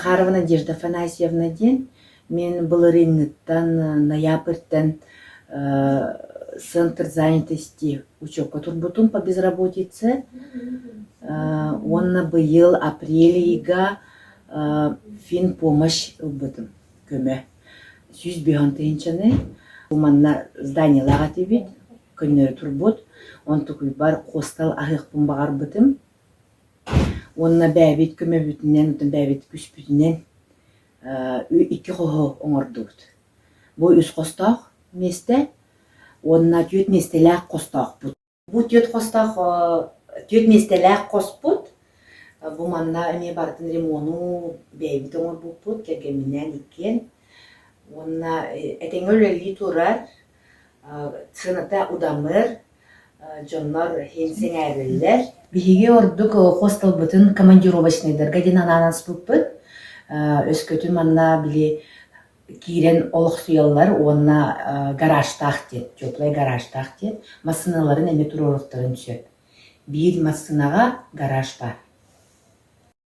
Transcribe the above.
Захарова Надежда Афанасьевна диэн. Мин былырыыҥҥыттан ноябрьтан Центр занятости учебка турбутум по безработице. Уонна быйыл апрель ыйга финпомощь ылбытым, көмө. 105 тыһыынчаны. Манна зданиелаах этибит, көннөрү турбут. Онтукуйбар хостел аһыахпын баҕарбытым. Уонна бэйэбит көмөбүтүнэн, оттон бэйэбит күүспүтүнэн икки хоһу оҥордубут. Бу үс хостоох миэстэ уонна түөрт миэстэлээх хостоохпут. Бу түөрт хостоох түөрт миэстэлээх хоспут. Бу манна эмиэ барытын ремону бэйэбит оҥорбуппут, кэргэмминээн иккиэн. Уонна этэҥҥэ үлэлии турар, сыаната удамыр, дьоннор иһин сэҥээрэллэр. Биһиги ордук хостелбытын командировочнайдарга диэн анаан аспыппыт. Өскөтүн манна били киирэн олохсуйаллар уонна гаражтаах диэн, теплай гаражтаах диэн массыыналарын эмиэ туруоруохтарын сөп. Биир массыынаҕа гараж баар.